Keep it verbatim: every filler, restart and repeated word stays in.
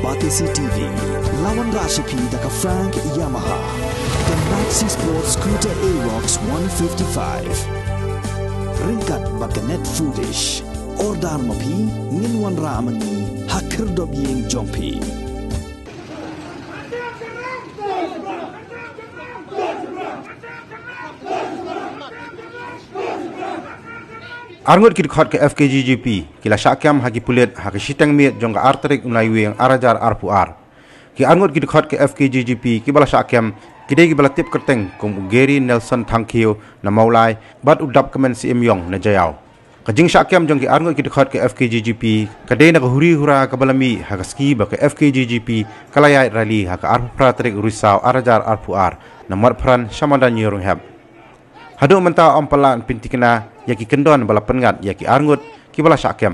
Batesi T V, la wanrah sha phi da ka Frank Yamaha, ka Maxi Sport Scooter Aerox one fifty-five. Ryngkat bad ka Net Foodish. Order ma phi, ngin wanrah ma ngi ha khyrdop ïing jong phi. Arngut ki dkhot ka F K G G P ki la shah kem ha ki pulit ha ka shiteng miet jong ka ar tarik u Naiwieng ar hajar arphew ar. Ki arngut ki dkhot ka F K G G P kiba la shah kem ki dei kiba la tip kyrteng kum u Gary Nelson Thangkhiew na Mawlai bad u Dapkmen Syiemiong na Jaïaw. Ka jingshah kem jong ki arngut ki dkhot ka F K G G P ka dei na ka huri hura kaba la mih ha ka sngi ba ka F K G G P ka la ïaid rally ha ka arphew phra tarik u Risaw ar hajar arphew ar na Mawphran sha madan Nyiurhynñiewhep. Haduh mynta ym pat lah pynthikna ïa ki kyndon ba la pynngat ïa ki arngut kiba la shah kem.